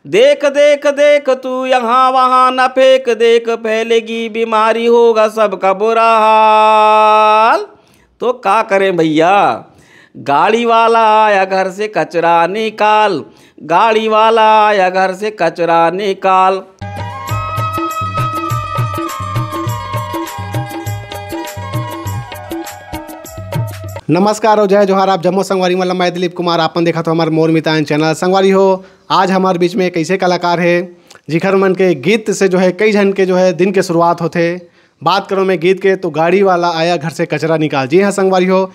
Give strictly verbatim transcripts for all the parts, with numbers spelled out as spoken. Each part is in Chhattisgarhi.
देख देख देख तू यहाँ वहाँ न फेंक, देख फैलेगी बीमारी, होगा सबका बुरा हाल। तो का करें भैया, गाड़ी वाला आया घर से कचरा निकाल, गाड़ी वाला आया घर से कचरा निकाल। नमस्कार और जय जोहार, आप जम्मो संगवारी मन ला मैं दिलीप कुमार, आपन देखत हो हमर मोर मितान चैनल। संगवारी हो, आज हमारे बीच में एक ऐसे कलाकार है जिखर मन के गीत से जो है कई झन के जो है दिन के शुरुआत होथे। बात करो मैं गीत के तो गाड़ी वाला आया घर से कचरा निकाल। जी हाँ संगवारी हो,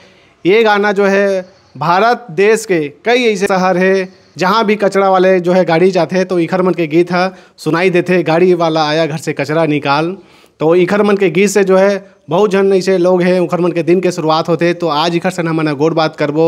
ये गाना जो है भारत देश के कई ऐसे शहर है जहाँ भी कचरा वाले जो है गाड़ी जाथे तो इखर मन के गीत ह सुनाई देथे, गाड़ी वाला आया घर से कचरा निकाल। तो इखर मन के गीत से जो है बहुत झन ऐसे लोग हैं उखर मन के दिन के शुरुआत होथे। तो आज इखर से हमन ह गोठ बात करबो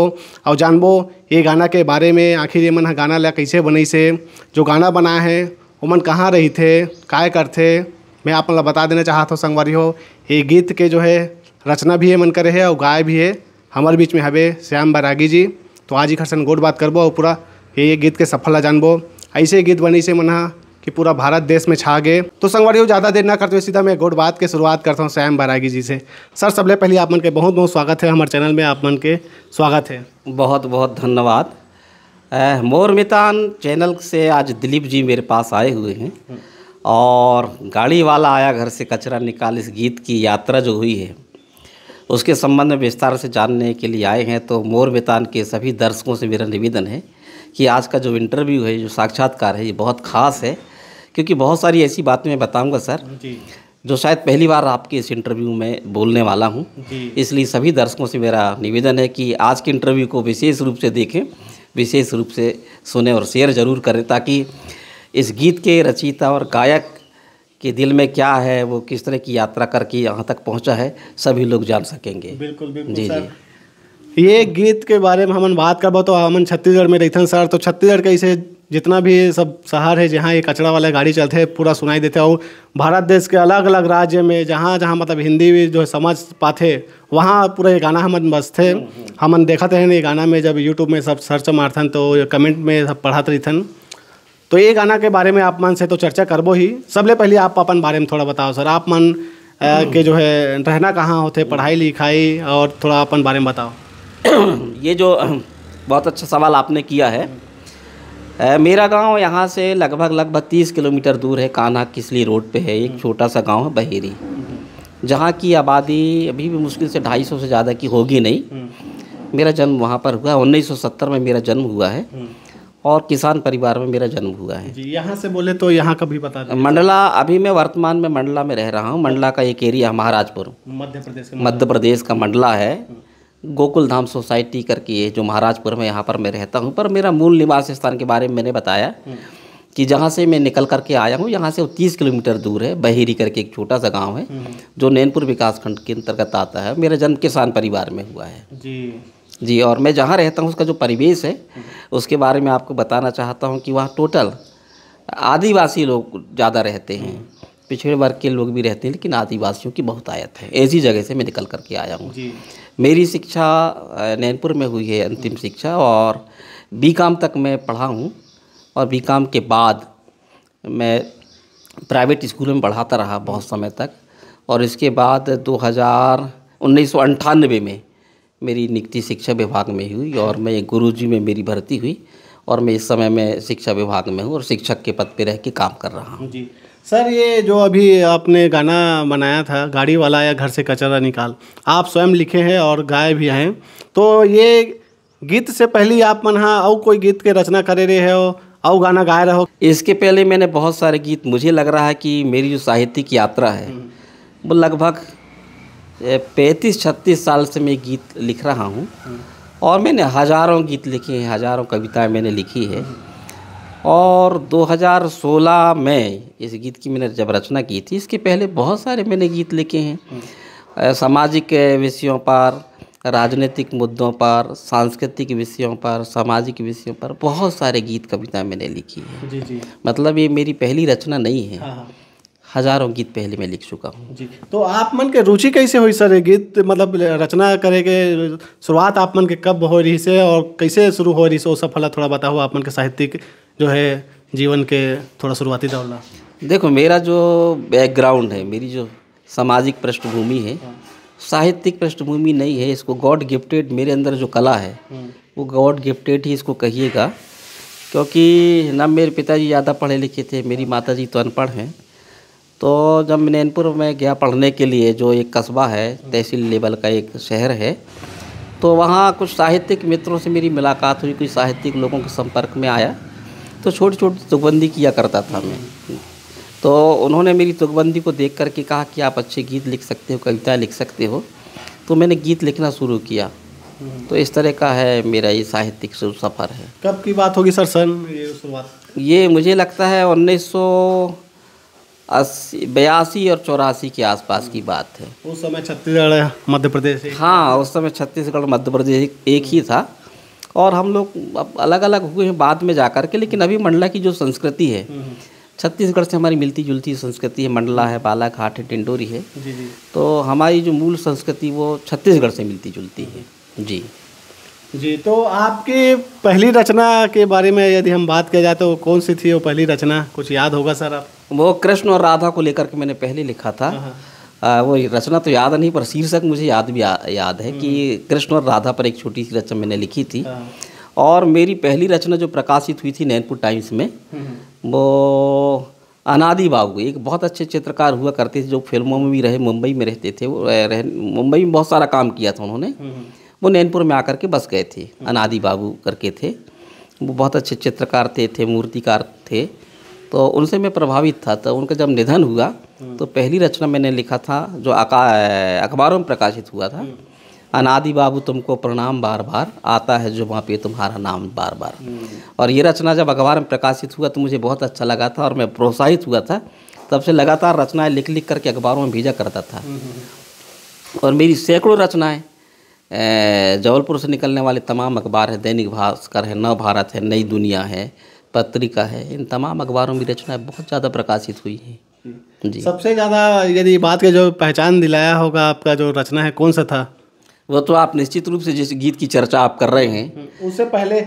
और जानबो ये गाना के बारे में, आखिर ये मन ह गाना ला कैसे बनइसे, जो गाना बनाए हैं ओमन कहाँ रहिथे, काय करथे। मैं आप मन ला बता देना चाहत हूँ संगवारी हो, ये गीत के जो है रचना भी ये मन करे है और गाए भी है। हमारे बीच में हवे श्याम बैरागी जी। तो आज इखर से गोठ बात करबो और पूरा ये, ये गीत के सफर ला जानबो। ऐसे गीत बनिसे मन ह कि पूरा भारत देश में छा गे। तो संगवारी हो, ज़्यादा देर ना करते हुए सीधा मैं गोठ बात के शुरुआत करता हूँ श्याम बैरागी जी से। सर, सबले पहले आप मन के बहुत बहुत स्वागत है हमारे चैनल में, आप मन के स्वागत है। बहुत बहुत धन्यवाद। अ, मोर मितान चैनल से आज दिलीप जी मेरे पास आए हुए हैं और गाड़ी वाला आया घर से कचरा निकाल इस गीत की यात्रा जो हुई है उसके संबंध में विस्तार से जानने के लिए आए हैं। तो मोर मितान के सभी दर्शकों से मेरा निवेदन है कि आज का जो इंटरव्यू है, जो साक्षात्कार है, ये बहुत खास है, क्योंकि बहुत सारी ऐसी बातें मैं बताऊंगा सर, जी। जो शायद पहली बार आपके इस इंटरव्यू में बोलने वाला हूँ। जी। इसलिए सभी दर्शकों से मेरा निवेदन है कि आज के इंटरव्यू को विशेष रूप से देखें, विशेष रूप से सुने और शेयर जरूर करें, ताकि इस गीत के रचयिता और गायक के दिल में क्या है, वो किस तरह की यात्रा करके यहाँ तक पहुँचा है, सभी लोग जान सकेंगे। बिल्कुल, बिल्कुल जी, सर। जी। ये गीत के बारे में हमन बात करबो तो हमन छत्तीसगढ़ में रहिथन सर, तो छत्तीसगढ़ के ऐसे जितना भी सब शहर है जहाँ ये कचरा वाला गाड़ी चलथे, पूरा सुनाई देथे। और भारत देश के अलग अलग राज्य में जहाँ जहाँ मतलब हिंदी भी जो है समझ पाथे, वहाँ पूरा ये गाना हमन बजथे। हमन देखत रहन ये गाना में, जब यूट्यूब में सब सर्च मारथन तो ये कमेंट में सब पढ़त रहिथन। तो ये गाना के बारे में आप मन से तो चर्चा करबो ही। सबले पहले आप अपन बारे में थोड़ा बताओ सर, आप मन अ, के जो है रहना कहाँ होथे, पढ़ाई लिखाई और थोड़ा अपन बारे में बताओ। ये जो बहुत अच्छा सवाल आपने किया है। अ, मेरा गांव यहाँ से लगभग लगभग तीस किलोमीटर दूर है, कान्हा किसली रोड पे है, एक छोटा सा गांव है बहेरी, जहाँ की आबादी अभी भी मुश्किल से ढाई सौ से ज़्यादा की होगी नहीं। मेरा जन्म वहाँ पर हुआ, उन्नीस सौ सत्तर में मेरा जन्म हुआ है और किसान परिवार में मेरा जन्म हुआ है। जी, यहाँ से बोले तो यहाँ का भी बता दें। मंडला, अभी मैं वर्तमान में मंडला में रह रहा हूँ। मंडला का एक एरिया है महाराजपुर, मध्य प्रदेश के मध्य प्रदेश का मंडला है। गोकुल धाम सोसाइटी करके ये जो महाराजपुर में, यहाँ पर मैं रहता हूँ, पर मेरा मूल निवास स्थान के बारे में मैंने बताया कि जहाँ से मैं निकल करके आया हूँ, यहाँ से वो तीस किलोमीटर दूर है। बहेरी करके एक छोटा सा गांव है, जो नैनपुर विकास खंड के अंतर्गत आता है। मेरा जन्म किसान परिवार में हुआ है। जी। जी, और मैं जहाँ रहता हूँ उसका जो परिवेश है, उसके बारे में आपको बताना चाहता हूँ कि वहाँ टोटल आदिवासी लोग ज़्यादा रहते हैं, पिछड़े वर्ग के लोग भी रहते हैं, लेकिन आदिवासियों की बहुतायत है। ऐसी जगह से मैं निकल करके आया हूँ। जी। मेरी शिक्षा अ, नैनपुर में हुई है, अंतिम शिक्षा, और बीकॉम तक मैं पढ़ा हूँ। और बीकॉम के बाद मैं प्राइवेट स्कूल में पढ़ाता रहा बहुत समय तक, और इसके बाद दो हज़ार, उन्नीस सौ अंठानवे में मेरी नियुक्ति शिक्षा विभाग में हुई और मैं गुरुजी में मेरी भर्ती हुई, और मैं इस समय में शिक्षा विभाग में हूँ और शिक्षक के पद पे रह के काम कर रहा हूँ। जी सर, ये जो अभी आपने गाना बनाया था, गाड़ी वाला आया घर से कचरा निकाल, आप स्वयं लिखे हैं और गाए भी हैं, तो ये गीत से पहले आप मन हा अउ कोई गीत के रचना करे रहे हो, अउ गाना गाए रहो? इसके पहले मैंने बहुत सारे गीत, मुझे लग रहा है कि मेरी जो साहित्यिक यात्रा है, वो लगभग, ए, पैंतीस छत्तीस साल से मैं गीत लिख रहा हूँ। और मैंने हज़ारों गीत लिखे हैं, हज़ारों कविताएं मैंने लिखी है। और दो हज़ार सोलह में इस गीत की मैंने जब रचना की थी, इसके पहले बहुत सारे मैंने गीत लिखे हैं। अ, सामाजिक, अ, विषयों पर, राजनीतिक मुद्दों पर, सांस्कृतिक विषयों पर, सामाजिक विषयों पर बहुत सारे गीत, कविताएं मैंने लिखी हैं। जी, जी। मतलब, ये मेरी पहली रचना नहीं है। हाँ, हाँ। हज़ारों गीत पहले मैं लिख चुका हूँ। जी। तो आप मन के रुचि कैसे हुई सर, ये गीत, मतलब, रचना करे के शुरुआत आप मन के कब हो रही से और कैसे शुरू हो रही से, वो सब भला थोड़ा बताओ, आप मन के साहित्यिक जो है जीवन के थोड़ा शुरुआती दौर ला? देखो, मेरा जो बैकग्राउंड है, मेरी जो सामाजिक पृष्ठभूमि है, हाँ। साहित्यिक पृष्ठभूमि नहीं है। इसको गॉड गिफ्टेड, मेरे अंदर जो कला है, हम्म। वो गॉड गिफ्टेड ही इसको कहिएगा, क्योंकि ना मेरे पिताजी ज़्यादा पढ़े लिखे थे, मेरी माताजी तो अनपढ़ हैं। तो जब मैं नैनपुर में गया पढ़ने के लिए, जो एक कस्बा है, हम्म। तहसील लेवल का एक शहर है, तो वहाँ कुछ साहित्यिक मित्रों से मेरी मुलाकात हुई, कुछ साहित्यिक लोगों के संपर्क में आया, तो छोटी-छोटी तुकबंदी किया करता था मैं। हम्म। तो उन्होंने मेरी तुकबंदी को देख करके कहा कि आप अच्छे गीत लिख सकते हो, कविता लिख सकते हो, तो मैंने गीत लिखना शुरू किया। हम्म। तो इस तरह का है मेरा ये साहित्यिक सु-, सफ़र है। कब की बात होगी सर, सन ये शुरुआत? ये मुझे लगता है उन्नीस सौ अस्सी, बयासी और चौरासी के आसपास की बात है। उस समय छत्तीसगढ़, मध्य प्रदेश एक हाँ, उस समय छत्तीसगढ़, मध्य प्रदेश एक, एक ही था। और हम लोग अब अलग-अलग हुए हैं बाद में जा कर के, लेकिन अभी मंडला की जो संस्कृति है, हम्म। छत्तीसगढ़ से हमारी मिलती जुलती संस्कृति है। मंडला है, बालाघाट है, डिंडोरी है। जी, जी। तो हमारी जो मूल संस्कृति, वो छत्तीसगढ़ से मिलती जुलती है। जी। जी, तो आपकी पहली रचना के बारे में यदि हम बात किया जाए, तो कौन सी थी वो पहली रचना? कुछ याद होगा सर आप? वो कृष्ण और राधा को लेकर के मैंने पहले लिखा था। हाँ, हाँ। आ, वो रचना तो याद नहीं, पर शीर्षक मुझे याद भी आ-, याद है कि हम्म। कृष्ण और राधा पर एक छोटी सी रचना मैंने लिखी थी। हाँ। और मेरी पहली रचना जो प्रकाशित हुई थी नैनपुर टाइम्स में, हम्म। वो अनादि बाबू एक बहुत अच्छे चित्रकार हुआ करते थे, जो फिल्मों में भी रहे, मुंबई में रहते थे। वो रह-, रह-, मुंबई में बहुत सारा काम किया था उन्होंने। हम्म। वो नैनपुर में आकर के बस गए थे। हम्म। अनादि बाबू करके थे, वो बहुत अच्छे चित्रकार थे, थे मूर्तिकार थे। तो उनसे मैं प्रभावित था। तो उनका जब निधन हुआ, हम्म। तो पहली रचना मैंने लिखा था, जो अका-, अखबारों में प्रकाशित हुआ था, हम्म। अनादि बाबू तुमको प्रणाम बार बार, आता है जुबां पे तुम्हारा नाम बार बार। हम्म। और ये रचना जब अखबार में प्रकाशित हुआ, तो मुझे बहुत अच्छा लगा था और मैं प्रोत्साहित हुआ था। तब से लगातार रचनाएं लिख लिख करके अखबारों में भेजा करता था। हम्म, हम्म, हम्म। और मेरी सैकड़ों रचनाएं, ए, जबलपुर से निकलने वाले तमाम अखबार हैं, दैनिक भास्कर है, नव भारत है, नई दुनिया है, पत्रिका है, इन तमाम अखबारों में रचनाएं बहुत ज़्यादा प्रकाशित हुई हैं। जी। जी। सबसे ज़्यादा यदि बात का जो पहचान दिलाया होगा आपका जो रचना है, कौन सा था? वो तो आप निश्चित रूप से जिस गीत की चर्चा आप कर रहे हैं, हम्म, उससे पहले?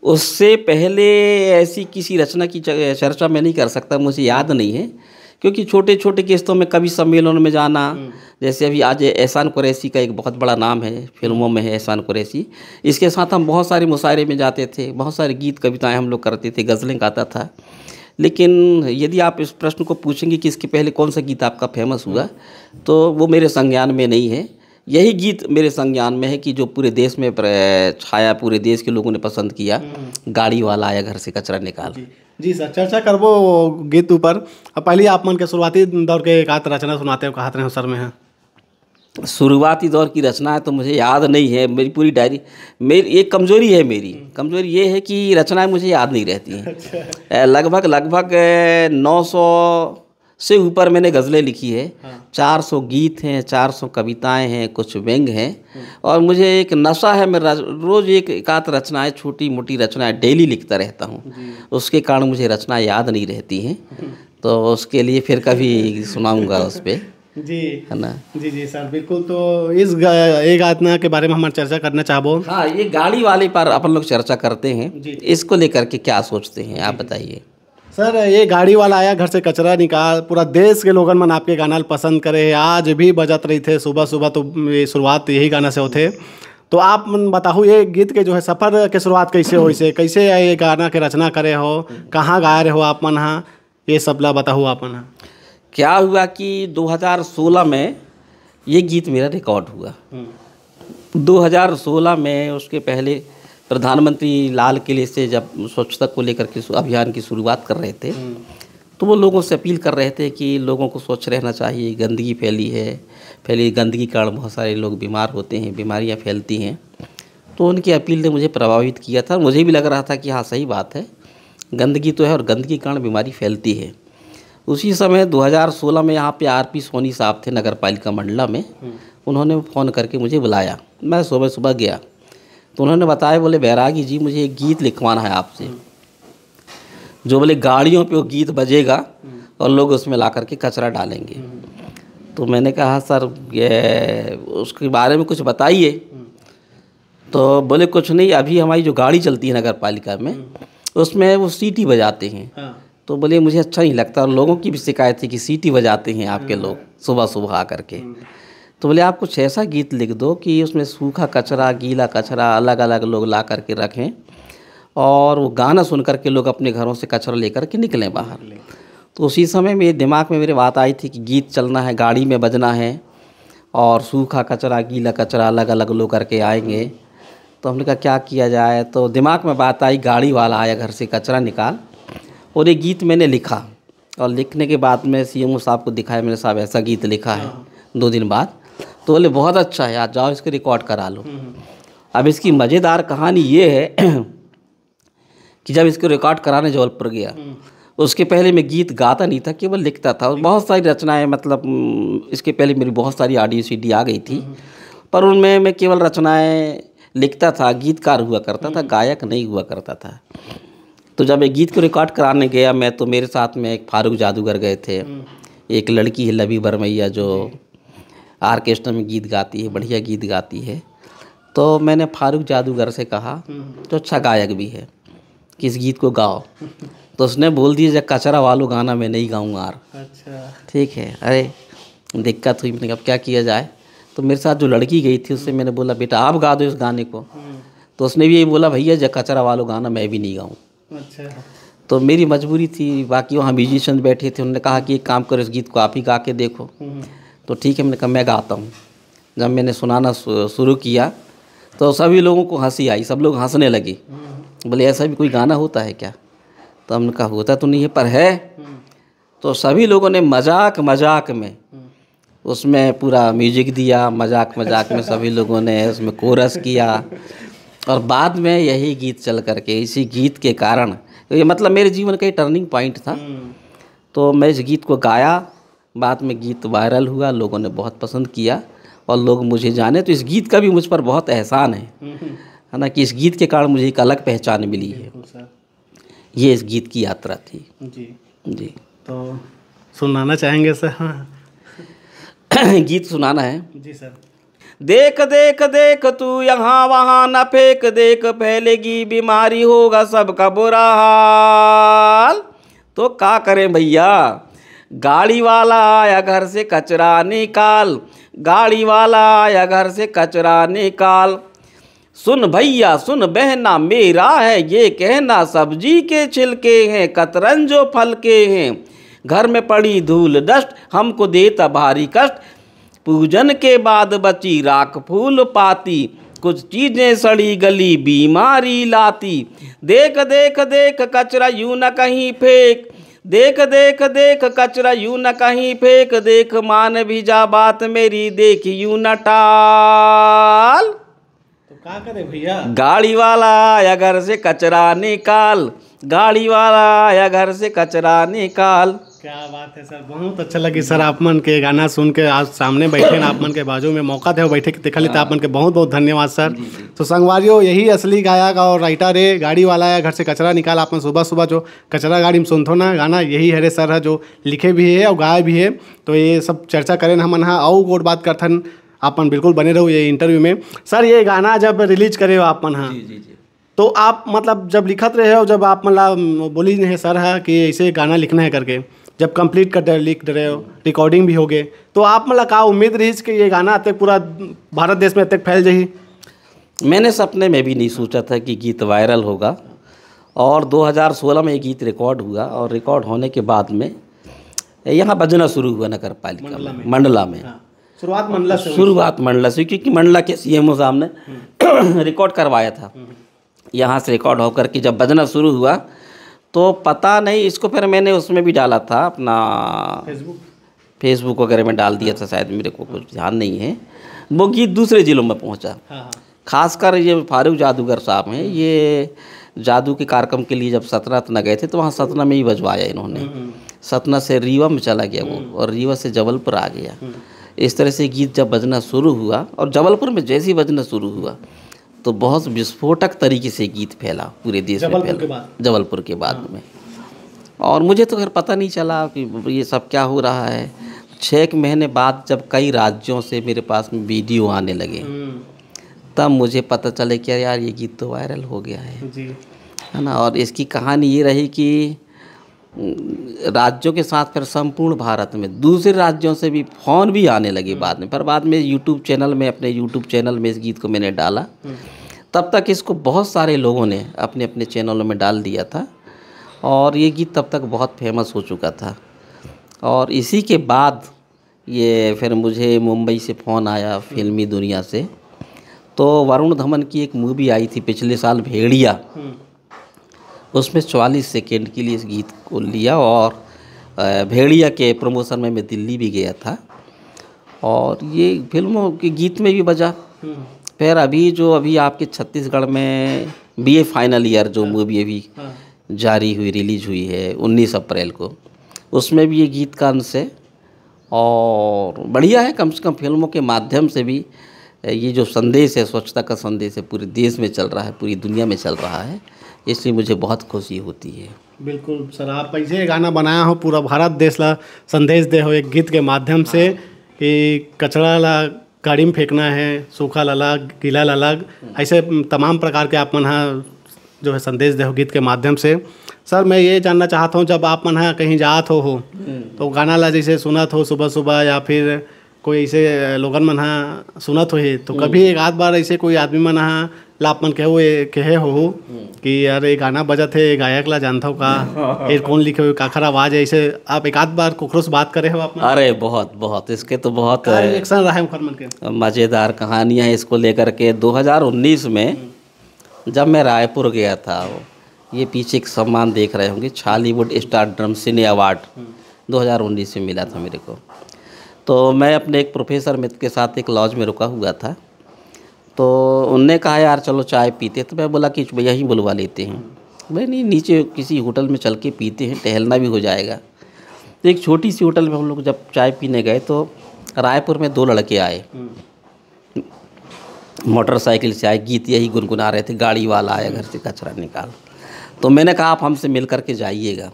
उससे पहले ऐसी किसी रचना की च-, चर्चा मैं नहीं कर सकता, मुझे याद नहीं है, क्योंकि छोटे-छोटे किस्तों में कवि सम्मेलन में जाना, हम्म। जैसे अभी आज एहसान कुरैशी का एक बहुत बड़ा नाम है, फिल्मों में है एहसान कुरैशी, इसके साथ हम बहुत सारे मुशायरे में जाते थे, बहुत सारे गीत कविताएं हम लोग करते थे, गज़लें गाता था। लेकिन यदि आप इस प्रश्न को पूछेंगे कि इसके पहले कौन सा गीत आपका फेमस हुआ, तो वो मेरे संज्ञान में नहीं है। यही गीत मेरे संज्ञान में है कि जो पूरे देश में प्र-, छाया, पूरे देश के लोगों ने पसंद किया, हम्म। गाड़ी वाला आया घर से कचरा निकाल। जी। जी सर, चर्चा करबो गीत ऊपर। अब पहले आप मन के शुरुआती दौर के एक आध रचना सुनाते हो, कहत रहे हो सर में है। शुरुआती दौर की रचनाएं तो मुझे याद नहीं है, मेरी पूरी डायरी, मेरी एक कमजोरी है मेरी, हम्म। कमजोरी ये है कि रचनाएं मुझे याद नहीं रहती हैं। अच्छा। ए, लगभग, लगभग, ए, नौ सौ से ऊपर मैंने गज़लें लिखी है। हाँ। चार सौ गीत हैं, चार सौ कविताएं हैं, कुछ व्यंग हैं। हम्म। और मुझे एक नशा है, मैं रच-, रोज़ एक, एक आध रचनाएं, छोटी मोटी रचनाएं डेली लिखता रहता हूँ। जी। उसके कारण मुझे रचनाएं याद नहीं रहती हैं। हम्म। तो उसके लिए फिर कभी सुनाऊंगा उस पे। जी। है ना? जी, जी सर, बिल्कुल। तो इस ग-, एक गाना के बारे में हम चर्चा करना चाहबो। हाँ, ये गाड़ी वाले पर अपन लोग चर्चा करते हैं। जी, जी। इसको लेकर के क्या सोचते हैं, आप जी, जी। बताइए। सर, ये गाड़ी वाला आया घर से कचरा निकाल, पूरा देश के लोगन मन आपके गाना ल पसंद करे हे, आज भी बजत रहिथे सुबह सुबह, तो ये शुरुआत यही गाना से होथे। तो आप मन बताहू, ये गीत के जो है सफर के शुरुआत कैसे होइस हे, कैसे ये गाना के रचना करे हो, कहाँ गाए रहे हो आप मन हा, ये सब ला बताहू आप मन हा। क्या हुआ कि दो हज़ार सोलह में ये गीत मेरा रिकॉर्ड हुआ। हम्म। दो हज़ार सोलह में, उसके पहले प्रधानमंत्री लाल किले से जब स्वच्छता को लेकर के सु-, अभियान की शुरुआत कर रहे थे, हम्म। तो वो लोगों से अपील कर रहे थे कि लोगों को स्वच्छ रहना चाहिए, गंदगी फैली है, फैली गंदगी के कारण बहुत सारे लोग बीमार होते हैं, बीमारियां फैलती हैं। तो उनकी अपील ने मुझे प्रभावित किया था। मुझे भी लग रहा था कि हाँ, सही बात है, गंदगी तो है और गंदगी के कारण बीमारी फैलती है। उसी समय दो हज़ार सोलह में यहाँ पे आर पी सोनी साहब थे नगर पालिका मंडला में, हम्म। उन्होंने फ़ोन करके मुझे बुलाया। मैं सुबह सुबह गया, तो उन्होंने बताया, बोले, "बैरागी जी, मुझे एक गीत लिखवाना है आपसे, हम्म। जो बोले गाड़ियों पे वो गीत बजेगा हम्म। और लोग उसमें ला करके कचरा डालेंगे।" हम्म। तो मैंने कहा, "सर, ये उसके बारे में कुछ बताइए।" हम्म। तो बोले, "कुछ नहीं, अभी हमारी जो गाड़ी चलती है नगर पालिका में, हम्म। उसमें वो सीटी बजाते हैं। हाँ। तो बोले, "मुझे अच्छा नहीं लगता।" और लोगों की भी शिकायत थी कि सीटी बजाते हैं आपके लोग सुबह सुबह आकर के। तो बोले, "आप कुछ ऐसा गीत लिख दो कि उसमें सूखा कचरा, गीला कचरा अलग अलग लोग ला करके रखें और वो गाना सुन करके लोग अपने घरों से कचरा लेकर के निकलें बाहर।" तो उसी समय मेरे दिमाग में मेरे बात आई थी कि गीत चलना है, गाड़ी में बजना है और सूखा कचरा, गीला कचरा अलग अलग लोग करके आएंगे। तो हमने कहा, "क्या किया जाए?" तो दिमाग में बात आई, गाड़ी वाला आया घर से कचरा निकाल, और ये गीत मैंने लिखा। और लिखने के बाद में सीएमओ साहब को दिखाया, "मैंने साहब ऐसा गीत लिखा है।" दो दिन बाद तो बोले, "बहुत अच्छा है, आज जाओ इसको रिकॉर्ड करा लो।" अब इसकी मज़ेदार कहानी ये है कि जब इसको रिकॉर्ड कराने जबलपुर गया, उसके पहले मैं गीत गाता नहीं था, केवल लिखता था। बहुत सारी रचनाएं, मतलब, उम, इसके पहले मेरी बहुत सारी ऑडियो सीडी आ गई थी, पर उनमें मैं केवल रचनाएं लिखता था, गीतकार हुआ करता था, गायक नहीं हुआ करता था। तो जब एक गीत को रिकॉर्ड कराने गया मैं, तो मेरे साथ में एक फारूक जादूगर गए थे, एक लड़की है लवी बरमैया, जो ऑर्केस्ट्रा में गीत गाती है, बढ़िया गीत गाती है। तो मैंने फारूक जादूगर से कहा, जो अच्छा गायक भी है, कि इस गीत को गाओ। तो उसने बोल दिया, "जब कचरा वालो गाना मैं नहीं गाऊँ यार।" अच्छा। ठीक है, अरे, दिक्कत हुई। मैंने कहा, "अब क्या किया जाए?" तो मेरे साथ जो लड़की गई थी, उससे मैंने बोला, "बेटा, आप गा दो इस गाने को।" तो उसने भी यही बोला, "भैया, जब कचरा वालो गाना मैं भी नहीं गाऊँ।" अच्छा। तो मेरी मजबूरी थी, बाकी वहाँ म्यूजिशियन बैठे थे, उन्होंने कहा कि, "एक काम करो, इस गीत को आप ही गा के देखो।" तो ठीक है, मैंने कहा, "मैं गाता हूँ।" जब मैंने सुनाना शु-, शुरू किया, तो सभी लोगों को हंसी आई, सब लोग हंसने लगे। बोले, "ऐसा भी कोई गाना होता है क्या?" तो हमने कहा, "होता तो नहीं है, पर है।" तो सभी लोगों ने मजाक मजाक में उसमें पूरा म्यूजिक दिया, मजाक मजाक में सभी लोगों ने उसमें कोरस किया। और बाद में यही गीत चल करके, इसी गीत के कारण, ये, मतलब, मेरे जीवन का ये टर्निंग पॉइंट था। तो मैं इस गीत को गाया, बाद में गीत वायरल हुआ, लोगों ने बहुत पसंद किया और लोग मुझे जाने। तो इस गीत का भी मुझ पर बहुत एहसान है, है ना, कि इस गीत के कारण मुझे एक अलग पहचान मिली है। बिल्कुल सर। ये इस गीत की यात्रा थी। जी। जी। तो सुनाना चाहेंगे सर? गीत सुनाना है। जी सर। "देख, देख, देख, तू यहाँ वहाँ न फेंक, देख, फैलेगी बीमारी, होगा सबका बुरा हाल।" तो का करें भैया, गाड़ी वाला आया घर से कचरा निकाल, गाड़ी वाला आया घर से कचरा निकाल। सुन भैया, सुन बहना, मेरा है ये कहना, सब्जी के छिलके हैं, कतरन जो फल के हैं, घर में पड़ी धूल डस्ट, हमको देता भारी कष्ट। पूजन के बाद बची राख फूल पाती, कुछ चीजें सड़ी गली बीमारी लाती। देख, देख, देख, कचरा यूं न कहीं फेंक, देख, देख, देख, कचरा यूं न कहीं फेंक, देख, मान भी जा बात मेरी, देख, यूं न टाल। तो का करे भैया? गाड़ी वाला आया घर से कचरा निकाल, गाड़ी वाला आया घर से कचरा निकाल। क्या बात है सर, बहुत अच्छा लगी सर आप मन के गाना सुन के। आज सामने बैठे हैं आप मन के बाजू में, मौका दे बैठे के देखा लेते आप मन के। बहुत बहुत धन्यवाद सर। तो संगवारियों, यही असली गायक और राइटर है, गाड़ी वाला आया घर से कचरा निकाल। आप मन सुबह सुबह जो कचरा गाड़ी में सुनथो ना गाना, यही हरे सर है जो लिखे भी है और गाए भी है। तो ये सब चर्चा करें हमन हा, अउ गोठ बात करथन। आप मन बिल्कुल बने रहो ये इंटरव्यू में। सर, ये गाना जब रिलीज करे हो आप मन हा, जी, जी, जी। तो आप, मतलब, जब लिखत रहे हो, जब आप मन ला बोली नहीं सर हा कि ऐसे गाना लिखना है करके, जब कंप्लीट कर दे, लिख दे रहे हो, रिकॉर्डिंग भी हो गए, तो आप मन ला का उम्मीद रही कि ये गाना अतेक पूरा भारत देश में अतेक फैल जाही? मैंने सपने में भी नहीं सोचा था कि गीत वायरल होगा। और दो हज़ार सोलह में ये गीत रिकॉर्ड हुआ और रिकॉर्ड होने के बाद में यहाँ बजना शुरू हुआ नगर पालिका मंडला में, में। मंडला में। हाँ। शुरुआत मंडला से हुई। शुरुआत मंडला से, क्योंकि मंडला के सीएमओ साहब ने रिकॉर्ड करवाया था। यहाँ से रिकॉर्ड होकर के जब बजना शुरू हुआ, तो पता नहीं, इसको फिर मैंने उसमें भी डाला था अपना, Facebook। Facebook वगैरह में डाल दिया था शायद, मेरे को कुछ ध्यान नहीं है। वो गीत दूसरे ज़िलों में पहुँचा। हाँ, हाँ। खासकर ये फारूक जादूगर साहब हैं, ये जादू के कार्यक्रम के लिए जब सतना, सतना गए थे, तो वहाँ सतना में ही बजवाया इन्होंने। हम्म, हम्म। सतना से रीवा में चला गया वो, हम्म। और रीवा से जबलपुर आ गया। हम्म। इस तरह से गीत जब बजना शुरू हुआ, और जबलपुर में जैसे ही बजना शुरू हुआ, तो बहुत विस्फोटक तरीके से गीत फैला, पूरे देश में जबलपुर फैला। के बाद? जबलपुर के बाद हाँ। में। और मुझे तो खैर पता नहीं चला कि ये सब क्या हो रहा है। छः एक महीने बाद जब कई राज्यों से मेरे पास में वीडियो आने लगे, हम्म। तब मुझे पता चले कि अरे यार, ये गीत तो वायरल हो गया है। जी। है ना। और इसकी कहानी ये रही कि राज्यों के साथ फिर संपूर्ण भारत में दूसरे राज्यों से भी फ़ोन भी आने लगे बाद में। पर बाद में यूट्यूब चैनल में, अपने यूट्यूब चैनल में इस गीत को मैंने डाला। तब तक इसको बहुत सारे लोगों ने अपने अपने चैनलों में डाल दिया था और ये गीत तब तक बहुत फेमस हो चुका था। और इसी के बाद ये फिर मुझे मुंबई से फ़ोन आया, फिल्मी दुनिया से। तो वरुण धवन की एक मूवी आई थी पिछले साल, भेड़िया। उसमें चवालीस सेकेंड के लिए इस गीत को लिया और भेड़िया के प्रमोशन में मैं दिल्ली भी गया था और ये फिल्मों के गीत में भी बजा। फिर अभी जो अभी आपके छत्तीसगढ़ में बीए फाइनल ईयर जो मूवी अभी जारी हुई, रिलीज हुई है उन्नीस अप्रैल को, उसमें भी ये गीत का अंश है। और बढ़िया है, कम से कम फिल्मों के माध्यम से भी ये जो संदेश है, स्वच्छता का संदेश है, पूरे देश में चल रहा है, पूरी दुनिया में चल रहा है, इसलिए मुझे बहुत खुशी होती है। बिल्कुल सर, आप ऐसे गाना बनाया हो, पूरा भारत देश ला संदेश दे हो एक गीत के माध्यम से कि कचरा ला गाड़ी में फेंकना है, सूखा ला अलग, गीला ला अलग, ऐसे तमाम प्रकार के आप मन हा जो है संदेश दे हो गीत के माध्यम से। सर, मैं ये जानना चाहता हूँ, जब आप मन हा कहीं जात हो, हो तो गाना ला जैसे सुनत हो सुबह सुबह या फिर कोई ऐसे लोगन मन हा सुनत होही, तो कभी एक आध बार ऐसे कोई आदमी मन हा ला आप मन कहे हुए, कहे हो कि यार ये गाना बजत है, ये गायक ला जानत हो का? ये कौन लिखे हुए, काखर आवाज़ है? ऐसे आप एक आध बार कुकरो से बात करे हो आप मन? अरे बहुत, बहुत, इसके तो बहुत का रिएक्शन रहा है उनकर मन के? मज़ेदार कहानियाँ हैं इसको लेकर के। दो हज़ार उन्नीस में जब मैं रायपुर गया था, ये पीछे एक सम्मान देख रहे होंगे, छॉलीवुड स्टारडम सिने अवार्ड दो हज़ार उन्नीस में मिला था मेरे को। तो मैं अपने एक प्रोफेसर मित्र के साथ एक लॉज में रुका हुआ था, तो उनने कहा, "यार चलो चाय पीते।" तो मैं बोला कि "भैया, यहीं बुलवा लेते हैं।" भाई, "नहीं, नीचे किसी होटल में चल के पीते हैं, टहलना भी हो जाएगा।" तो एक छोटी सी होटल में हम लोग जब चाय पीने गए तो रायपुर में दो लड़के आए, मोटरसाइकिल से आए, गीत यही गुनगुना रहे थे, "गाड़ी वाला आया घर से कचरा निकाल।" तो मैंने कहा, "आप हमसे मिल करके जाइएगा।"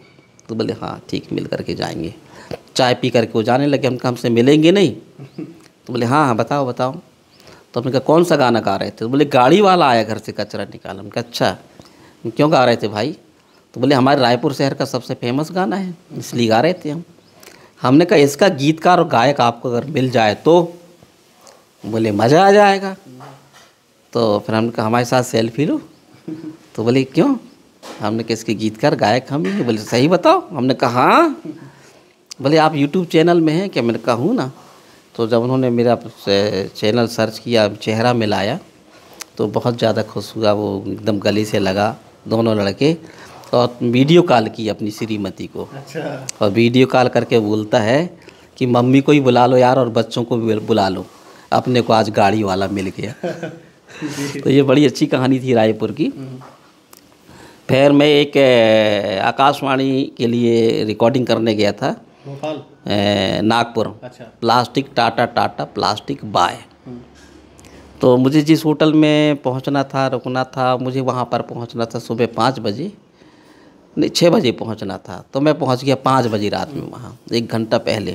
तो बोले, "हाँ ठीक, मिल करके जाएंगे।" चाय पी करके वो जाने लगे। हमने कहा, "हमसे मिलेंगे नहीं?" तो बोले, "हाँ हाँ, बताओ बताओ।" तो हमने कहा, "कौन सा गाना गा रहे थे?" तो बोले, "गाड़ी वाला आया घर से कचरा निकाल।" हमने कहा, "अच्छा, क्यों गा रहे थे भाई?" तो बोले, "हमारे रायपुर शहर का सबसे फेमस गाना है, इसलिए गा रहे थे हम।" हमने कहा, "इसका गीतकार और गायक आपको अगर मिल जाए तो?" बोले, "मज़ा आ जाएगा।" तो फिर हमने कहा, "हमारे साथ सेल्फी लो।" तो बोले, "क्यों?" हमने कहा, "इसके गीतकार गायक हम ही हैं।" बोले, "सही बताओ?" हमने कहा, "हाँ।" बोले, "आप यूट्यूब चैनल में हैं क्या?" मैंने कहा, "हूँ ना।" तो जब उन्होंने मेरा चैनल सर्च किया, चेहरा मिलाया, तो बहुत ज़्यादा खुश हुआ वो, एकदम गले से लगा दोनों लड़के। और वीडियो कॉल की अपनी श्रीमती को। अच्छा। और वीडियो कॉल करके बोलता है कि "मम्मी को ही बुला लो यार, और बच्चों को भी बुला लो, अपने को आज गाड़ी वाला मिल गया।" तो ये बड़ी अच्छी कहानी थी रायपुर की। फिर मैं एक, अ, आकाशवाणी के लिए रिकॉर्डिंग करने गया था। भोपाल? अ, नागपुर। अच्छा। प्लास्टिक टाटा, टाटा प्लास्टिक बाय। तो मुझे जिस होटल में पहुंचना था, रुकना था, मुझे वहां पर पहुंचना था सुबह पाँच बजे, नहीं, छः बजे पहुंचना था। तो मैं पहुंच गया पाँच बजे रात में वहां, एक घंटा पहले।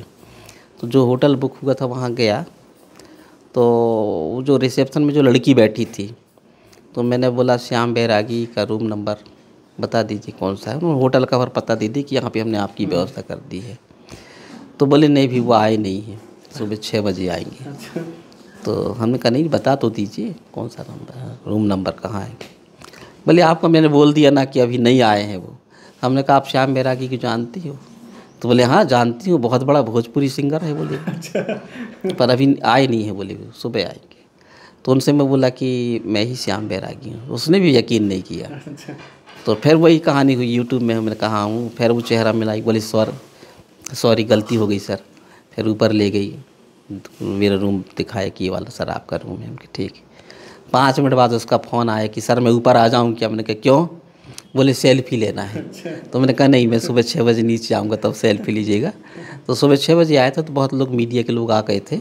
तो जो होटल बुक हुआ था, वहां गया, तो वो जो रिसेप्शन में जो लड़की बैठी थी, तो मैंने बोला, "श्याम बैरागी का रूम नंबर बता दीजिए कौन सा है।" उन्होंने होटल का भर पता दे दी कि यहाँ पे हमने आपकी व्यवस्था कर दी है। तो बोले, "नहीं भी, वो आए नहीं हैं, सुबह छः बजे आएंगे।" अच्छा। तो हमने कहा, "नहीं, बता तो दीजिए कौन सा नंबर है, रूम नंबर कहाँ है।" बोले, "आपको मैंने बोल दिया ना कि अभी नहीं आए हैं वो।" हमने कहा, "आप श्याम बैरागी को जानती हो?" तो बोले, "हाँ, जानती हूँ, बहुत बड़ा भोजपुरी सिंगर है," बोले। अच्छा। "पर अभी आए नहीं है," बोले, "वो सुबह आएंगे।" तो उनसे मैं बोला कि "मैं ही श्याम बैरागी हूँ।" उसने भी यकीन नहीं किया। अच्छा। तो फिर वही कहानी हुई, यूट्यूब में हमने कहा हूँ, फिर वो चेहरा मिलाई, बोले, "सर, सॉरी, गलती हो गई सर।" फिर ऊपर ले गई, मेरा रूम दिखाया कि "ये वाला सर आपका रूम है।" हमने कहा, "ठीक।" पाँच मिनट बाद उसका फ़ोन आया कि "सर, मैं ऊपर आ जाऊँ क्या?" मैंने कहा, "क्यों?" बोले, "सेल्फी लेना है।" अच्छा। तो मैंने कहा, "नहीं, मैं सुबह छः बजे नीचे आऊँगा, तब सेल्फी लीजिएगा।" तो सुबह छः बजे आया था, तो बहुत लोग, मीडिया के लोग आ गए थे।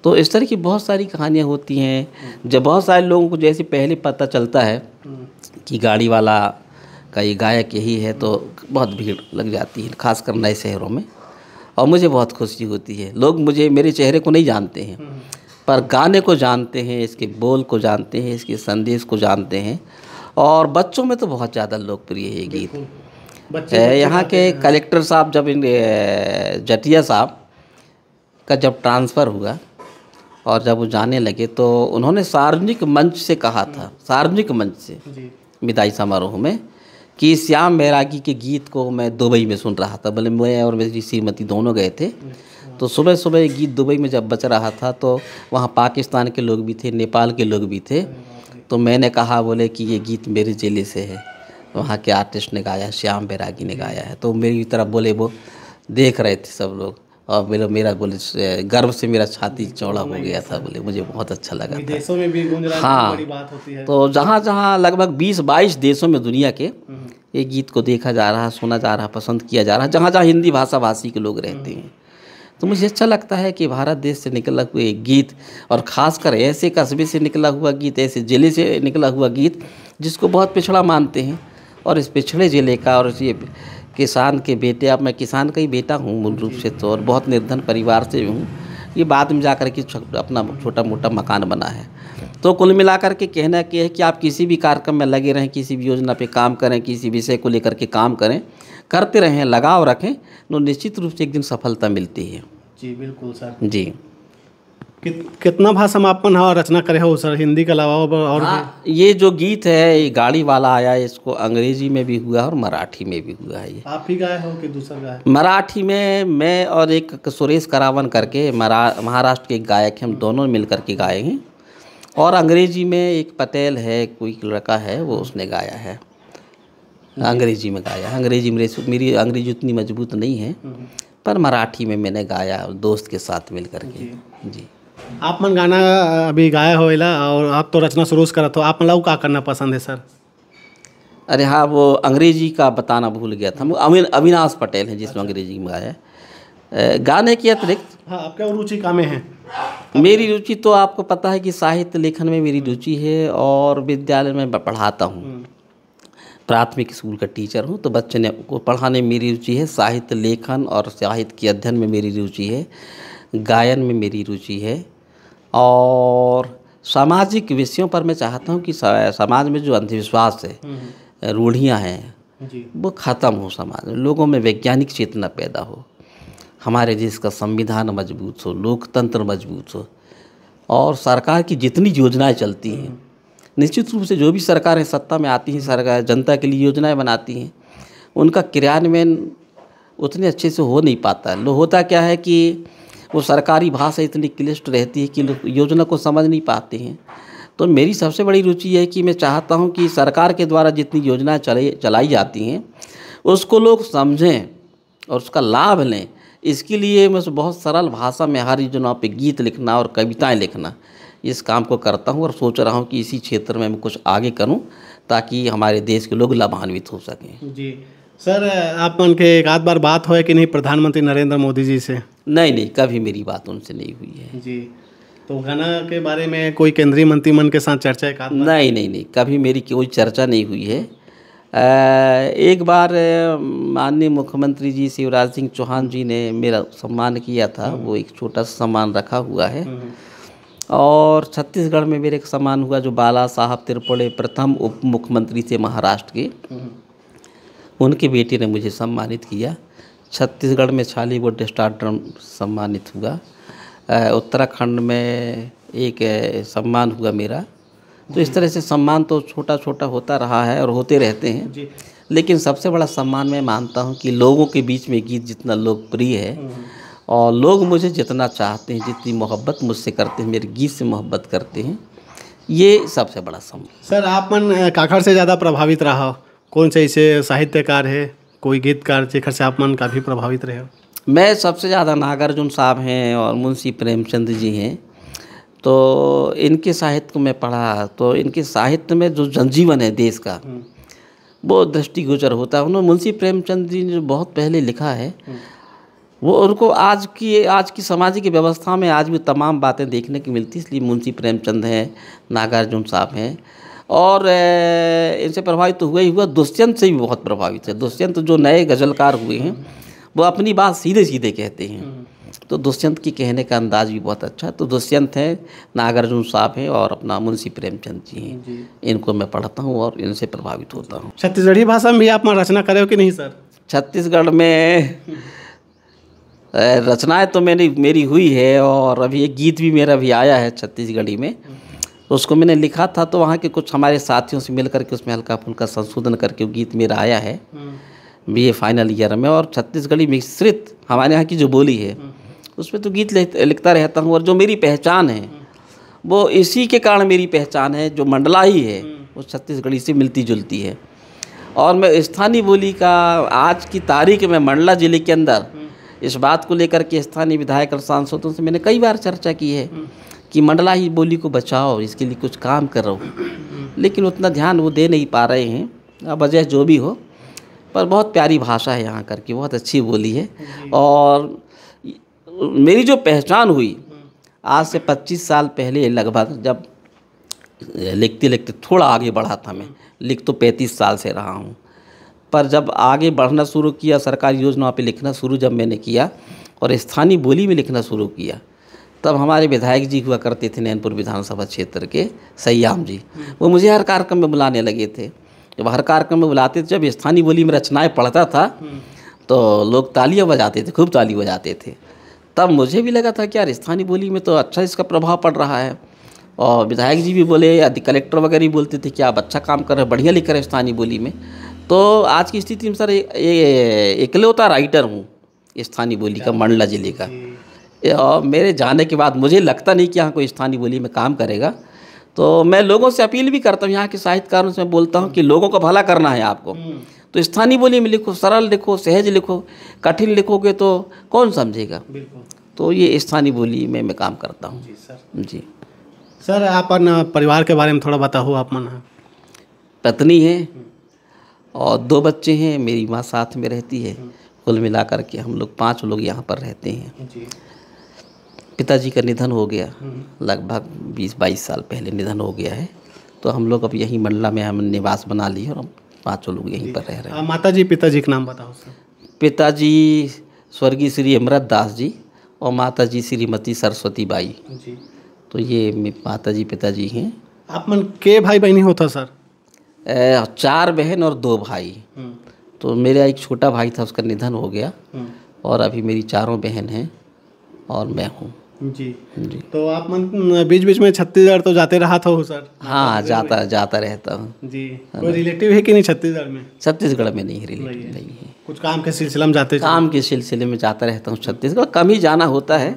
तो इस तरह की बहुत सारी कहानियाँ होती हैं। जब बहुत सारे लोगों को जैसे पहले पता चलता है कि गाड़ी वाला का ये गायक यही है, तो बहुत भीड़ लग जाती है, खासकर नए शहरों में। और मुझे बहुत खुशी होती है। लोग मुझे, मेरे चेहरे को नहीं जानते हैं, पर गाने को जानते हैं, इसके बोल को जानते हैं, इसके संदेश को जानते हैं। और बच्चों में तो बहुत ज़्यादा लोकप्रिय है ये गीत। बच्चे ए, बच्चे यहाँ गाते के हैं। कलेक्टर साहब जब इन ए, जटिया साहब का जब ट्रांसफ़र हुआ और जब वो जाने लगे तो उन्होंने सार्वजनिक मंच से कहा था, सार्वजनिक मंच से जी। विदाई समारोह में कि श्याम बैरागी के गीत को मैं दुबई में सुन रहा था। बोले, मैं और मेरी श्रीमती दोनों गए थे। तो सुबह सुबह ये गीत दुबई में जब बज रहा था तो वहाँ पाकिस्तान के लोग भी थे, नेपाल के लोग भी थे। तो मैंने कहा, बोले कि ये गीत मेरे ज़िले से है, वहाँ के आर्टिस्ट ने गाया, श्याम बैरागी ने गाया है। तो मेरी तरफ बोले, वो देख रहे थे सब लोग। और मेरा मेरा बोले, गर्व से मेरा छाती चौड़ा हो गया था। बोले, मुझे बहुत अच्छा लगा था। विदेशों में भी गूंज रहा है, हाँ। बड़ी बात होती है। तो जहाँ जहाँ लगभग बीस बाईस देशों में दुनिया के हम्म। ये गीत को देखा जा रहा, सुना जा रहा, पसंद किया जा रहा, जहाँ जहाँ हिंदी भाषा भाषी के लोग रहते हम्म। हैं। तो मुझे अच्छा लगता है कि भारत देश से निकला हुआ एक गीत, और ख़ासकर ऐसे कस्बे से निकला हुआ गीत, ऐसे ज़िले से निकला हुआ गीत, जिसको बहुत पिछड़ा मानते हैं। और इस पिछड़े ज़िले का, और ये किसान के बेटे, अब मैं किसान का ही बेटा हूँ मूल रूप से तो, और बहुत निर्धन परिवार से हूँ। ये बाद में जा कर के छ-, अपना छोटा मोटा मकान बना है। तो कुल मिला कर के कहना ये है कि आप किसी भी कार्यक्रम में लगे रहें, किसी भी योजना पे काम करें, किसी विषय को लेकर के काम करें, करते रहें, लगाव रखें, तो निश्चित रूप से एक दिन सफलता मिलती है। जी, बिल्कुल सर। जी। कित-, कितना भाषा में आप मन ह रचना करे हो सर, हिंदी के अलावा और, और भी? हाँ, ये जो गीत है, ये गाड़ी वाला आया, इसको अंग्रेजी में भी हुआ है और मराठी में भी हुआ है ये। आप ही गाए हो कि दूसर गाए? मराठी में मैं और एक सुरेश करावन करके मरा-, महाराष्ट्र के एक गायक हैं, हम दोनों मिल करके गाए हैं। और अंग्रेजी में एक पटेल है, कोई लड़का है, वो उसने गाया है, अंग्रेजी में गाया है। अंग्रेजी मेरे से, मेरी अंग्रेजी उतनी मजबूत नहीं है, हम्म। पर मराठी में मैंने गाया दोस्त के साथ मिल करके। जी। जी। आप मन गाना अभी गाए हो एला, और आप तो रचना शुरू से करत हो, आप मन ला अउ का करना पसंद है सर? अरे हाँ, वो अंग्रेजी का बताना भूल गया था। वो अविन-, अविनाश पटेल हैं, जिसमें अच्छा। अंग्रेजी में गाया है। अ, गाने के अतिरिक्त हाँ, आपका रुचि का में है? मेरी रुचि तो आपको पता है कि साहित्य लेखन में मेरी रुचि है और विद्यालय में ब-, पढ़ाता हूँ। हम्म। प्राथमिक स्कूल का टीचर हूँ, तो बच्चे ने, को पढ़ाने में मेरी रुचि है, साहित्य लेखन और साहित्य के अध्ययन में मेरी रुचि है, गायन में मेरी रुचि है, और सामाजिक विषयों पर मैं चाहता हूँ कि स-, समाज में जो अंधविश्वास है, हम्म। रूढ़ियाँ हैं, जी। वो ख़त्म हो समाज में, लोगों में वैज्ञानिक चेतना पैदा हो, हमारे देश का संविधान मजबूत हो, लोकतंत्र मजबूत हो, और सरकार की जितनी योजनाएं चलती हैं, हम्म। निश्चित रूप से जो भी सरकारें सत्ता में आती हैं, सरकार जनता के लिए योजनाएं बनाती हैं, उनका क्रियान्वयन उतने अच्छे से हो नहीं पाता है। लो, होता क्या है कि वो सरकारी भाषा इतनी क्लिष्ट रहती है कि लोग योजना को समझ नहीं पाते हैं। तो मेरी सबसे बड़ी रुचि यह है कि मैं चाहता हूँ कि सरकार के द्वारा जितनी योजनाएं चलाई, चलाई जाती हैं, उसको लोग समझें और उसका लाभ लें। इसके लिए मैं उस बहुत सरल भाषा में हर योजनाओं पे गीत लिखना और कविताएं लिखना, इस काम को करता हूँ और सोच रहा हूँ कि इसी क्षेत्र में मैं कुछ आगे करूँ, ताकि हमारे देश के लोग लाभान्वित हो सकें। जी सर, आप मन के एक आध बार बात होय कि नहीं प्रधानमंत्री नरेंद्र मोदी जी से? नहीं, नहीं, कभी मेरी बात उनसे नहीं हुई है। जी, तो गाना के बारे में कोई केंद्रीय मंत्री मन के साथ चर्चा एक आध बार? नहीं, नहीं, नहीं, कभी मेरी कोई चर्चा नहीं हुई है। अ, एक बार, अ, माननीय मुख्यमंत्री जी शिवराज सिंह चौहान जी ने मेरा सम्मान किया था, हम्म। वो एक छोटा सा सम्मान रखा हुआ है। हम्म। और छत्तीसगढ़ में मेरे एक सम्मान हुआ, जो बाला साहब त्रिपुरे, प्रथम उप मुख्यमंत्री थे महाराष्ट्र के, हम्म। उनके बेटे ने मुझे सम्मानित किया। छत्तीसगढ़ में छालीवुड स्टारडम सम्मानित हुआ। अ, उत्तराखंड में एक, अ, सम्मान हुआ मेरा। तो इस तरह से सम्मान तो छोटा-छोटा होता रहा है और होते रहते हैं। जी। लेकिन सबसे बड़ा सम्मान मैं मानता हूँ कि लोगों के बीच में गीत जितना लोकप्रिय है हम्म। और लोग मुझे जितना चाहते हैं, जितनी मोहब्बत मुझसे करते हैं, मेरे गीत से मोहब्बत करते हैं, ये सबसे बड़ा सम्मान। सर, आप मन, अ, काखर से ज़्यादा प्रभावित रहा हो? कौन से ऐसे साहित्यकार है, कोई गीतकार जेखर से आप मन काफ़ी प्रभावित रहे हो? मैं सबसे ज़्यादा नागार्जुन साहब हैं और मुंशी प्रेमचंद जी हैं। तो इनके साहित्य को मैं पढ़ा, तो इनके साहित्य में जो जनजीवन है देश का, हम्म। वो दृष्टिगोचर होता है। उन्होंने, मुंशी प्रेमचंद जी ने जो बहुत पहले लिखा है, हम्म। वो उनको आज की, आज की सामाजिक व्यवस्था में आज भी तमाम बातें देखने की मिलती, इसलिए मुंशी प्रेमचंद हैं, नागार्जुन साहब हैं। और, अ, इनसे प्रभावित तो हुआ ही हुआ, दुष्यंत से भी बहुत प्रभावित है। दुष्यंत जो नए गज़लकार हुए हैं, वो अपनी बात सीधे सीधे कहते हैं। हम्म। तो दुष्यंत की कहने का अंदाज भी बहुत अच्छा है। तो दुष्यंत हैं, नागार्जुन साहब हैं और अपना मुंशी प्रेमचंद जी हैं। जी। इनको मैं पढ़ता हूँ और इनसे प्रभावित होता हूँ। छत्तीसगढ़ी भाषा में भी आप मन रचना करे हो कि नहीं सर? छत्तीसगढ़ में अ, रचनाएं तो मैंने, मेरी हुई है और अभी एक गीत भी मेरा भी आया है छत्तीसगढ़ी में। उसको मैंने लिखा था, तो वहाँ के कुछ हमारे साथियों से मिल करके उसमें हल्का फुल्का संशोधन करके वो गीत मेरा आया है हम्म। बीए फाइनल ईयर में। और छत्तीसगढ़ी मिश्रित हमारे यहाँ की जो बोली है, हम्म। उसमें तो गीत लिख-, लिखता रहता हूँ। और जो मेरी पहचान है, हम्म। वो इसी के कारण मेरी पहचान है, जो मंडला ही है, हम्म। वो छत्तीसगढ़ी से मिलती जुलती है। और मैं स्थानीय बोली का, आज की तारीख में मंडला जिले के अंदर हम्म। इस बात को लेकर के स्थानीय विधायक और सांसदों से मैंने कई बार चर्चा की है हम्म। कि मंडला ही बोली को बचाओ, इसके लिए कुछ काम करो, हम्म। लेकिन उतना ध्यान वो दे नहीं पा रहे हैं। अब वजह जो भी हो, पर बहुत प्यारी भाषा है यहाँ कर की, बहुत अच्छी बोली है। जी। और मेरी जो पहचान हुई हम्म। आज से पच्चीस साल पहले लगभग, जब लिखते लिखते थोड़ा आगे बढ़ा था मैं, लिख तो पैंतीस साल से रहा हूँ, पर जब आगे बढ़ना शुरू किया, सरकारी योजनाओं पे लिखना शुरू जब मैंने किया और स्थानीय बोली में लिखना शुरू किया, तब हमारे विधायक जी हुआ करते थे नैनपुर विधानसभा क्षेत्र के, सयाम जी। वो मुझे हर कार्यक्रम में बुलाने लगे थे। जब हर कार्यक्रम में बुलाते थे, जब स्थानीय बोली में रचनाएं पढ़ता था, हम्म। तो लोग तालियां बजाते थे, खूब ताली बजाते थे। तब मुझे भी लगा था कि यार, स्थानीय बोली में तो अच्छा इसका प्रभाव पड़ रहा है। और विधायक जी भी बोले, या कलेक्टर वगैरह भी बोलते थे कि आप अच्छा काम कर रहे हो, बढ़िया लिख रहे हो स्थानीय बोली में। तो आज की स्थिति में सर, ये, ये इकलौता राइटर हूँ स्थानीय बोली का, मंडला जिले का। जी। ये, और मेरे जाने के बाद मुझे लगता नहीं कि यहाँ कोई स्थानीय बोली में काम करेगा। तो मैं लोगों से अपील भी करता हूँ, यहाँ के साहित्यकारों से मैं बोलता हूँ कि लोगों का भला करना है आपको, हम्म। तो स्थानीय बोली में लिखो, सरल लिखो, सहज लिखो। कठिन लिखोगे तो कौन समझेगा? बिल्कुल। तो ये स्थानीय बोली में मैं काम करता हूँ। जी सर। जी। सर, अपन परिवार के बारे में थोड़ा बताओ, आप मन ह? पत्नी है हम्म। और दो बच्चे हैं, मेरी माँ साथ में रहती है। हम्म। कुल मिला करके हम लोग पाँच लोग यहाँ पर रहते हैं। जी। पिताजी का निधन हो गया, हम्म। लगभग बीस बाईस साल पहले निधन हो गया है। तो हम लोग अब यहीं मंडला में हम निवास बना लिए और हम पाँचों लोग यहीं जी। पर रह रहे हैं। आ, माता जी, पिताजी का नाम बताओ सर। पिताजी स्वर्गीय श्री अमृत दास जी और माता जी श्रीमती सरस्वती बाई। जी। तो ये मे-, माता जी पिताजी हैं। आप मन के भाई बहनी होता सर? ए, चार बहन और दो भाई। हम्म। तो मेरा एक छोटा भाई था, उसका निधन हो गया। हम्म। और अभी मेरी चारों बहन हैं और मैं हूँ। जी। जी। तो आप मन बीच-बीच में छत्तीसगढ़ तो जाते रहा था हो सर? हाँ, जाता, जाता रहता हूँ। जी। है कोई ना? रिलेटिव है कि नहीं छत्तीसगढ़ में? छत्तीसगढ़ में नहीं, रिलेटिव नहीं है। नहीं है। कुछ काम के सिलसिला में जाते काम के सिलसिले में जाता रहता हूँ छत्तीसगढ़, कम ही जाना होता है,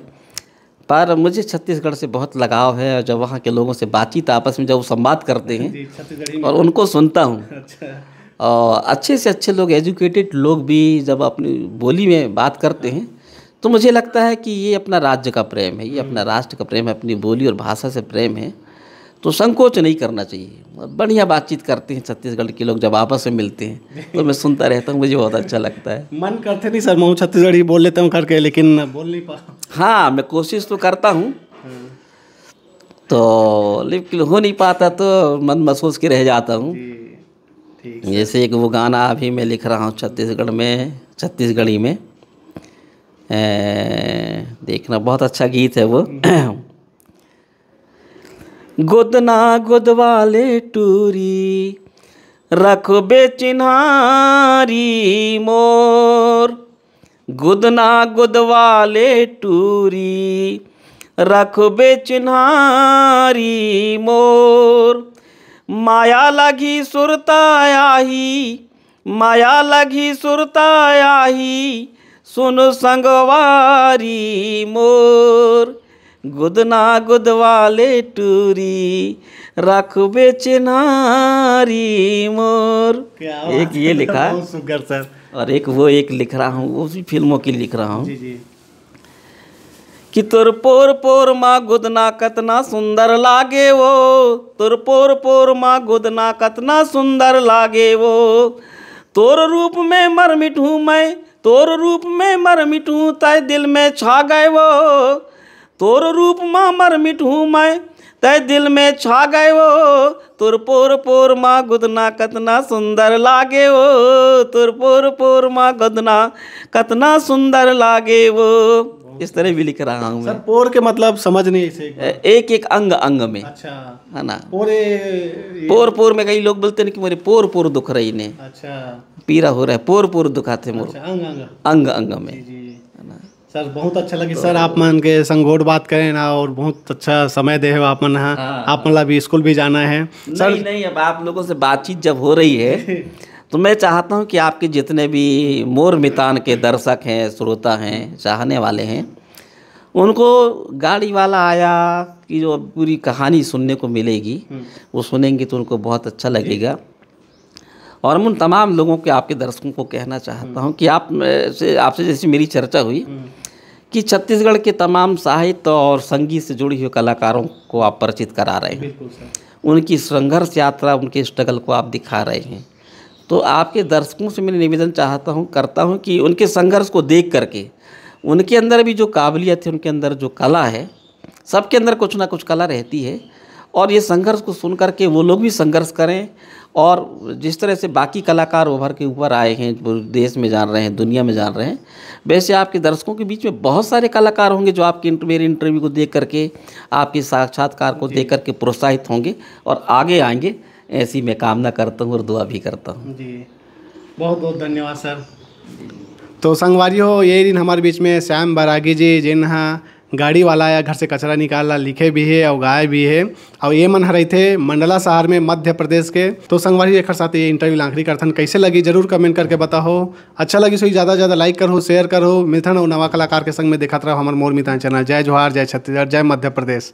पर मुझे छत्तीसगढ़ से बहुत लगाव है। और जब वहाँ के लोगों से बातचीत, आपस में जब वो संवाद करते हैं जी, छत्तीसगढ़ी में। और उनको सुनता हूँ, अच्छा। और अच्छे से अच्छे लोग, एजुकेटेड लोग भी जब अपनी बोली में बात करते हैं, तो मुझे लगता है कि ये अपना राज्य का प्रेम है, ये अपना हम्म। राष्ट्र का प्रेम है, अपनी बोली और भाषा से प्रेम है। तो संकोच नहीं करना चाहिए। बढ़िया बातचीत करते हैं छत्तीसगढ़ के लोग, जब आपस में मिलते हैं तो मैं सुनता रहता हूँ, मुझे बहुत अच्छा लगता है। मन करते नहीं सर, मैं छत्तीसगढ़ी बोल लेता हूँ करके, लेकिन बोल नहीं पा हाँ, मैं कोशिश तो करता हूँ, हाँ। तो लेकिन हो नहीं पाता, तो मन महसूस के रह जाता हूँ। जी, ठीक सर। जैसे एक वो गाना अभी मैं लिख रहा हूँ छत्तीसगढ़ में, छत्तीसगढ़ी में, ए, देखना, बहुत अच्छा गीत है वो। हम्म। गोदना गोदवाले टूरी, रखबे चिन्हारी मोर। गोदना गोदवाले टूरी, रखबे चिन्हारी मोर। माया लगी सुरता आही, माया लगी सुरता आही, सुन संगवारी मोर। गुदना गुदवाले टूरी, रखबे चिन्हारी मोर। क्या एक बात ये है, लिखा है। बहुत सुंदर सर। और एक वो एक लिख रहा हूँ, वो भी फिल्मों की लिख रहा हूँ। जी, जी। कि तोर पोर पोर मा गुदना कतना सुंदर लागे वो, तोर पोर पोर मा गुदना कतना सुंदर लागे वो। तोर रूप में मर मिटहूँ मैं, तोर रूप में मर मिटहूँ, तै दिल में छा गए वो। तोर रूप मा मर मिटहूँ मैं, तै दिल में छा गए वो। तोर पोर पोर मा गुदना कतना सुंदर लागे वो, तोर पोर पोर मा गुदना कतना सुंदर लागे वो। इस तरह भी लिख रहा हूँ मैं। पोर के मतलब समझ नहीं इसे। एक एक अंग अंग में। अच्छा। है ना? पोरे। पोर पोर में कई लोग बोलते हैं कि मेरे पोर पोर दुख रही ने। अच्छा। पीरा हो रहा है, पोर पोर दुखाथे मोर। अच्छा, अंग अंग। अंग अंग में। जी, जी। है ना? सर, बहुत अच्छा लगे तो सर, आप मन के संग गोठ बात करें ना, और बहुत अच्छा समय दे हो आप मन ह। हाँ। आप मन ला अभी स्कूल भी जाना है। सर नहीं, नहीं, अब आप लोगों से बातचीत जब हो रही है, तो मैं चाहता हूँ कि आपके जितने भी मोर मितान के दर्शक हैं, श्रोता हैं, चाहने वाले हैं, उनको गाड़ी वाला आया कि जो पूरी कहानी सुनने को मिलेगी, हम्म। वो सुनेंगे तो उनको बहुत अच्छा लगेगा। और मैं उन तमाम लोगों के, आपके दर्शकों को कहना चाहता हूँ कि आप, अ, से, आपसे जैसे मेरी चर्चा हुई हम्म। कि छत्तीसगढ़ के तमाम साहित्य और संगीत से जुड़ी हुई कलाकारों को आप परिचित करा रहे हैं। बिल्कुल सर। उनकी संघर्ष यात्रा, उनके स्ट्रगल को आप दिखा रहे हैं। तो आपके दर्शकों से मैं निवेदन चाहता हूँ, करता हूँ कि उनके संघर्ष को देख करके, उनके अंदर भी जो काबिलियत है, उनके अंदर जो कला है, सबके अंदर कुछ ना कुछ कला रहती है, और ये संघर्ष को सुन करके वो लोग भी संघर्ष करें, और जिस तरह से बाकी कलाकार उभर के ऊपर आए हैं, पूरे देश में जान रहे हैं, दुनिया में जान रहे हैं, वैसे आपके दर्शकों के बीच में बहुत सारे कलाकार होंगे जो आपके इंट-, मेरे इंटरव्यू को देख करके, आपके साक्षात्कार को जी। देख करके प्रोत्साहित होंगे और आगे आएंगे। ऐसी मैं कामना करता हूँ और दुआ भी करता हूँ। जी, बहुत बहुत धन्यवाद सर। तो संगवारी हो, ये दिन हमारे बीच में श्याम बैरागी जी, जिन हा गाड़ी वाला या घर से कचरा निकाल ला लिखे भी है और गाए भी है। और ये मन ह रहिथे मंडला शहर में, मध्य प्रदेश के। तो संगवारी, एकर साथ ये इंटरव्यू ला आखिरी करथन। कैसे लगी, जरूर कमेंट करके बताओ। अच्छा लगी सो ज़्यादा से ज़्यादा लाइक करो, शेयर करो। मिलथन अउ नवा कलाकार के संग में। देखत रहो हमर मोर मितान चैनल। जय जोहार, जय छत्तीसगढ़, जय मध्य प्रदेश।